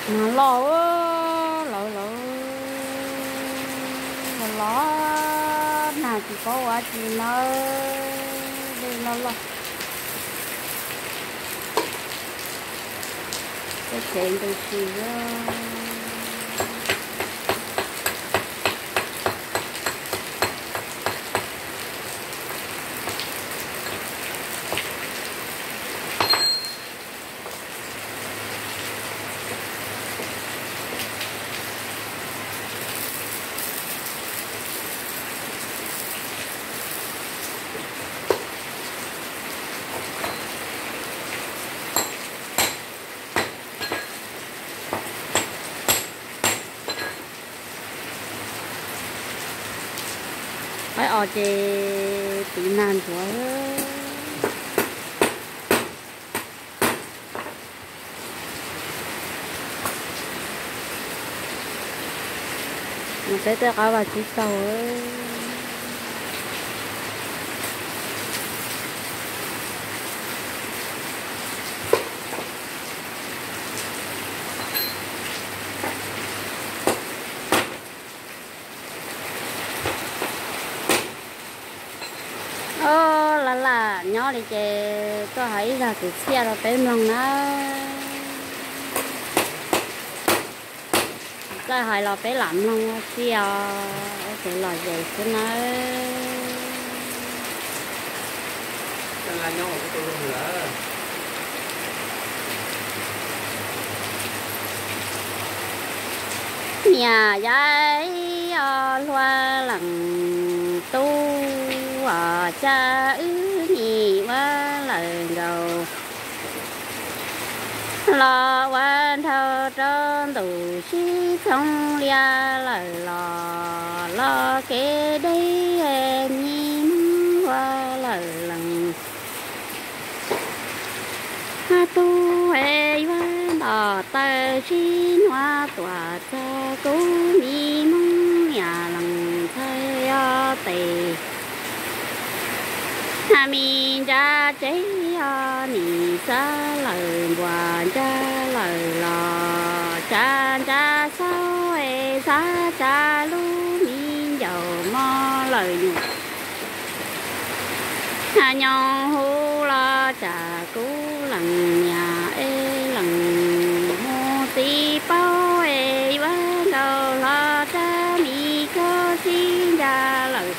Nag loj, lawv lawv los los, nag tsis paub ua dab tsi nawb, dej loj loj. Txoj kev ntws si. Qaib os ces tiv nag ntsuav. Peb tej qaib vaj tsib taug. Os, lam lam nyob li ces tuaj hais ib zag kwv txhiaj rau peb mloog na. Txawj hais los peb lam mloog ua si os, ua kev lom zem xwb nawb. Niam yau os, hlua leej tub os, cas wb nim ua lawm nkaus los ua dhau rau ntuj sib txhoov lias lawm los los kev deb nyiv hlua lawm leej tub es yuav nto taw sib nuav tuam txog kuv mi Hmoob niam leej ntxhais os tes. Has mi ntsa tsev os nim xav lawm npuas ntsa lawm los tsa ntsa xauj es xav tsa lub mi ncaus mog lawm nyuam. Has nyoos hu los tsam kuv leej niam es leej mus txiv paub es yuav nkaus hlo rab mi khaub sib nca lawm.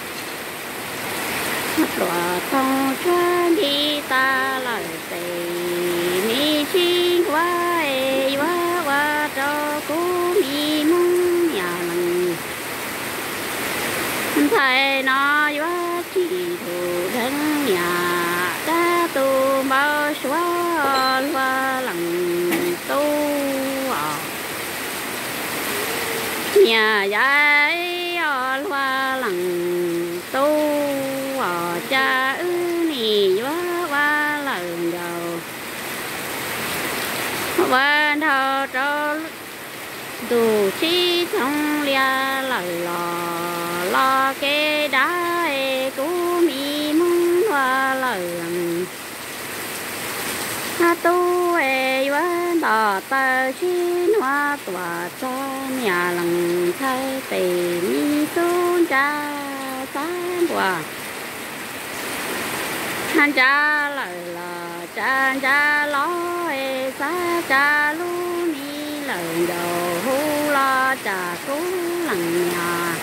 Pluas toog tshuab nti tas lawm tes, me sib nkuav es yuav ua rau kuv mi Hmoob niam leej ntxhais no yuav tsim dhum dheev niam dab tus npau suav hlua leej tub os. Niam yau os, hlua leej tub os, cas wb nim yuav ua lawm nkaus ua dhau rau ntuj sib txhoov lias lawm los los kev dab es kuv mi Hmoob hlua lawm leej tub es yuav nto taw sib nuav tuam txog niam leej ntxhais tes mi xub ntsa xab npuas ntsa lawm los tsa ntsa los es xav tsa lub mi lawm nkaus hu los tsam kuv leej niam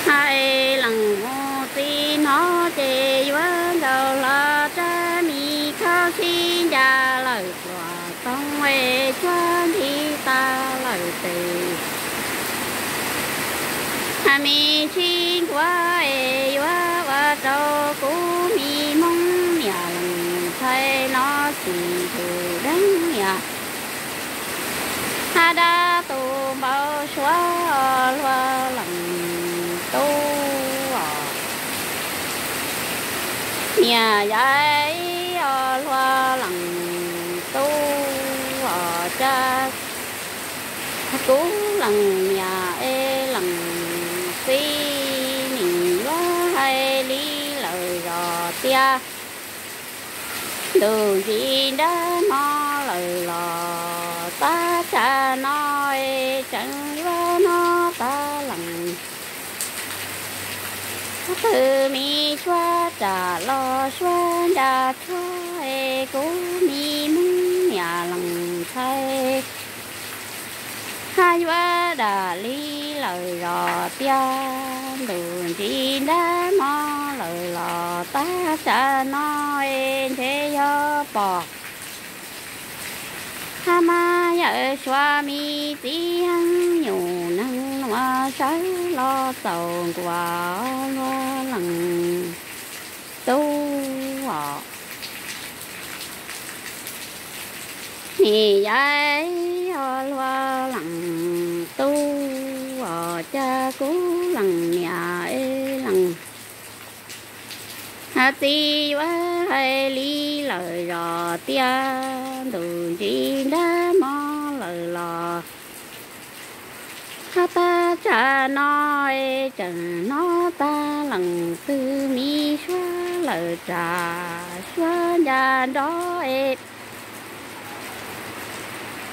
es leej mus txiv hnov ces yuav nkaus hlo rab mi khaub sib nca lawm pluas toog es tshuab nti tas lawm tes. Has mi sib nkuav es yuav ua rau kuv mi Hmoob niam leej ntxhais no tsim dhum dheev niam hab dab tus npau suav hlua leej tub os. Niam yau os, hlua leej tub os, cas kuv leej niam es leej txiv nim yuav hais li lawm zos tias ntuj ntsis nrab hmo lawm los Tus me suab ram los suab ncas tshuaj es kuv me Hmoob niam lees ntxhais, hab yuav dam li lawm zos tiaj, ntuj ntsis nrab mob lawm los tab tsam no es ntshe yog pom. Hab mas yawm Suav me txiv heev, nyuam neeg nuav sawv los txaus nkuas luag lees tub os. Nim yaim os luag lees tub os, cas kuv lees niam es lees txiv yuav hais li lawm zos tiaj, ntuj ntsis nrab mob lawm los hab tab tsam no es tseem hnov tag leej twg me suab lawm ram suab ncas nrov es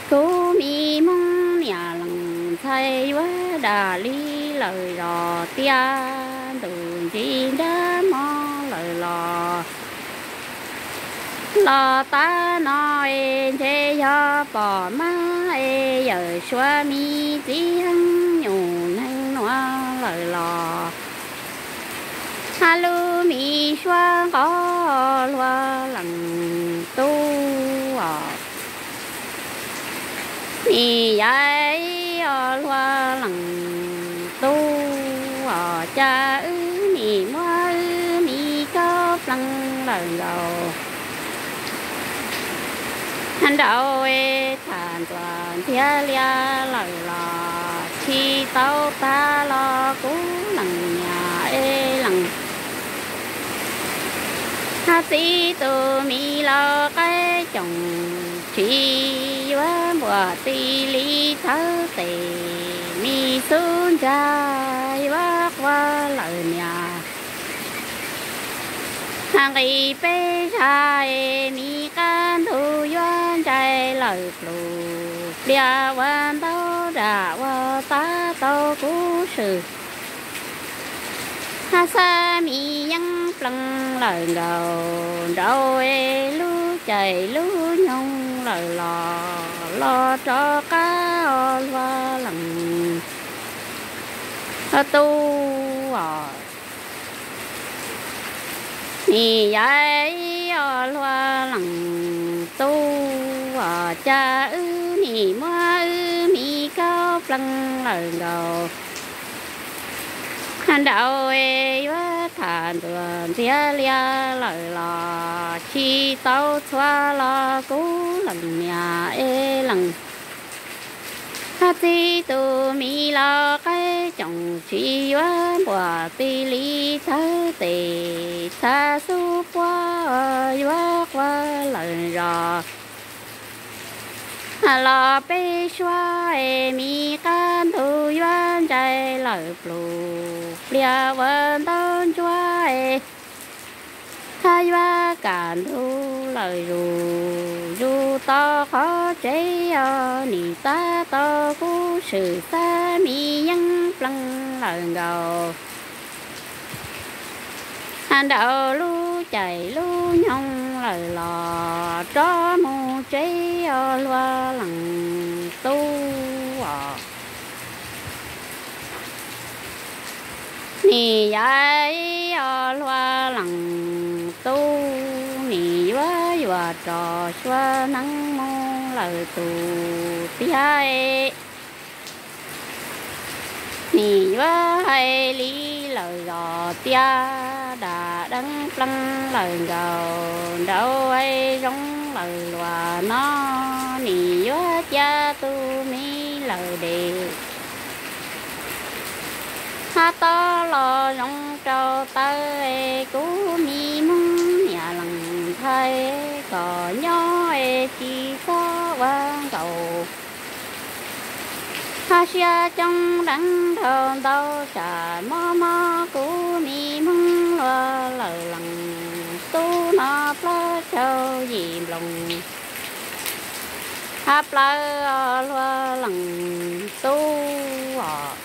kuv me Hmoob niam lees ntxhais yuav dam li lawm zos tiaj, ntuj ntsis nrab mob lawm los los tab no es ntshe yog pom mab es yawm Suav me txiv heev, nyuam neeg nuav lawm los hab lub me suab nqov luag lees tub os. Nim yaim os luag lees tub os, cas wb nim muab wb me kaub pleeg lawm nkaus nraud es tham ntxuav ntxiag lias lawm los tsis tau tag los kuv lees niam es lees hab txiv tus me laus qaib coom tsis yuav npuam ti li thawb tes, me xub ntsag yuav quaj lawm niam. Hab nqis peb zag es me qab ntug yuav ntsais lawm plum plias ua ntaub dam ua tab tau kuv swm. Hab xab me yeeb pleeg lawm nkaus nraud es lub caij lub nyoog lawm los los rov qab os luag lees tub os. Nim yaim os luag lees tub os, cas wb nim muab wb me kaub pleeg lawm nkaus nraud es yuav tham ntxuav ntxiag lias lawm los tsis tau txhua los kuv lees niam es lees hab txiv tus me laus qaib coom tsis yuav npuam ti li thawb tes, txhab xub puab yuav quaj lawm zos los peb suab es me qab ntug yuav ntsais lawm plum plias ua ntaub ntsuab es hab yuav kam ntug lawm zus zus tau qhov tsev os, nim tab tau kuv swm xab me yeeb pleeg lawm nkaus nraud lub caij lub nyoog lawm los rov mus tsev os luag lees tub os. Nim yaim os luag lees tub, nim yuav yuam rov suav neeb mus lawm tus tiag. Nim yuav hais li lawm zos tiag, dam deeb pleeg lawm nkaus nraud zoo lawm luag no, nim yuav cia tus me lawm dej hab tob los zoo rau taw es kuv me Hmoob niam lees ntxhais kom nyob es tsis txhob ua nkaus. Hab siab coob deev dhau ntau tsam mob mob kuv me Hmoob luag lawm lees tub no plaub caug yim nploos hab plaub os luag lees tub os.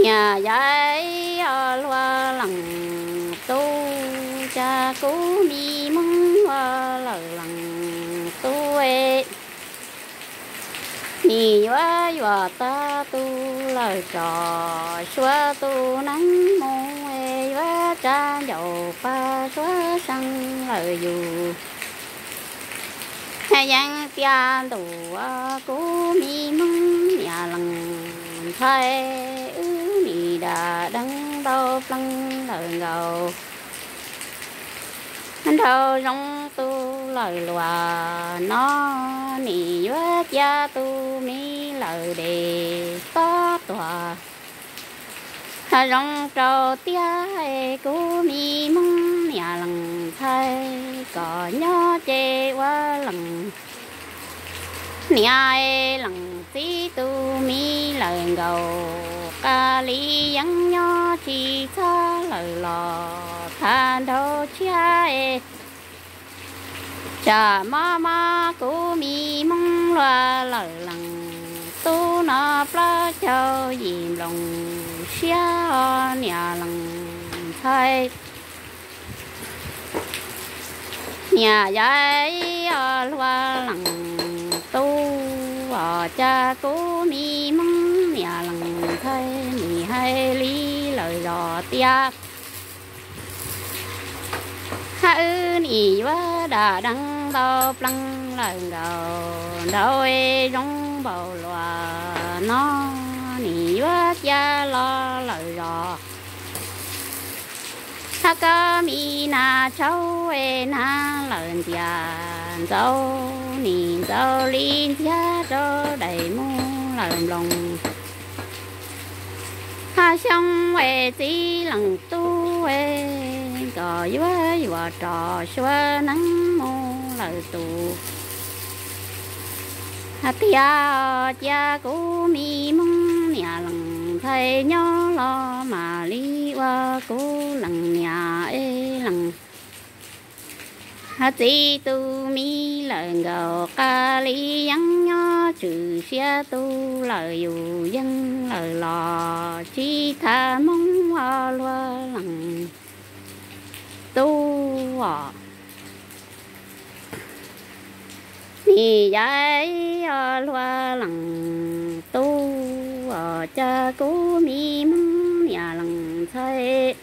Niam yaiv os hluas leej tub, cas kuv me Hmoob hluas lawm leej tub, nim yuav yuam tag tus lawm tso, suav tus neeg mus yuav tsa ncauj pab suav seev lawm yus. Yeej tias ntuj, kuv me Hmoob niam leej ntxhais, wb nim dam deev ntau plees lawm nkaus. Nraug zoo tus lawm luag no, nim yuav cia tus me lawm dej tob tuag. Zoo rau tiag es kuv me Hmoob niam leej ntxhais, kom nyob ces ua leej niam es leej txiv tus me lawm nkaus, qas li yeej nyob tsis txhob lawm los tham nraug tshiab es. Tsam mob mob kuv me Hmoob hluas lawm leej tub no, plaub caug yim nploos siab os niam leej ntxhais. Niam yaiv os hluas leej tub os, cas kuv me Hmoob niam leej ntxhais, nim hais li lawm zos tias, hab wb nim yuav dam deev ntau plees lawm nkaus, nraug es zoo npaum luag no, nim yuav cia los lawm zos. Hab koj me nas tsaub es nas lawm ntxias ntxaus, nim ntxaus li ntxias rau daim mus lawm nploos. Hab xyoo es txiv leej tub es, kom yuav yuam rov suav neeb mus lawm tus. Hab tiag cia kuv me Hmoob niam leej ntxhais nyob los mam li ua kuv leej niam es leej txiv tus me lawm nkaus, qas li yeej nyob tswm siab tus lawm yus yeej lawm los tsis tham Hmoob os hluas leej tub os. Nim yaiv os hluas leej tub os, cas kuv me Hmoob niam leej ntxhais,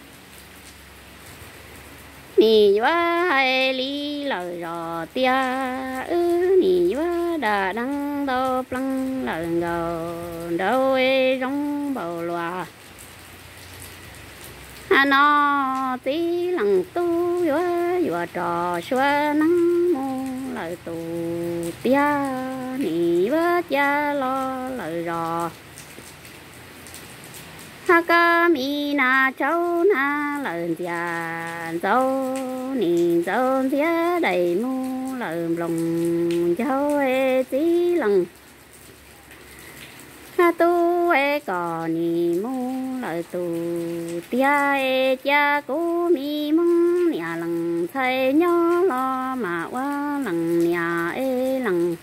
nim yuav hais li lawm zos tias, wb nim yuav dam deev ntau plees lawm nkaus, nraug zoo npaum luag no, txiv leej tub yuav yuam rov suav neeb mus lawm tus tiag, nim yuav cia los lawm zos. Hab koj me nas tsaub nas lawm ntxias ntxaus, nim ntxaus ntxias daim mus lawm nploos ncaug es txiv leej tub es kom nim mus lawm tus tiag es cia kuv me Hmoob niam leej ntxhais nyob los mas ua leej niam es leej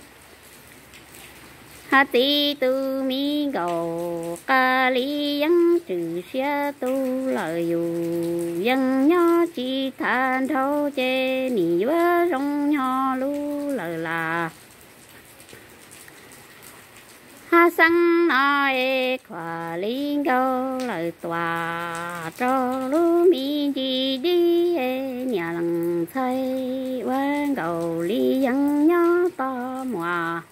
txiv tus me nkaus, qas li yeej tswm siab tus lawm yus yeej nyob tsis tham nraug ces nim yuav zoo nyob lub lawm las. Hab xeeb no es khuam li nkaus lawm tuaj rau lub me ntsis dib, niam leej ntxhais ua nkaus li yeej nyob tos muaj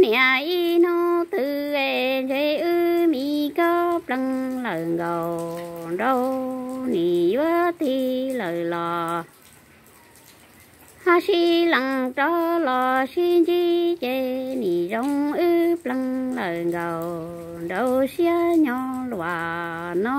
niam ib hnub twg es ntshe wb me koj plees lawm nkaus, nraug nim yuav tig lawm los. Hab sib lees rov los sib ntsib ces nim zoo wb plees lawm nkaus, nraug siab nyob luag no.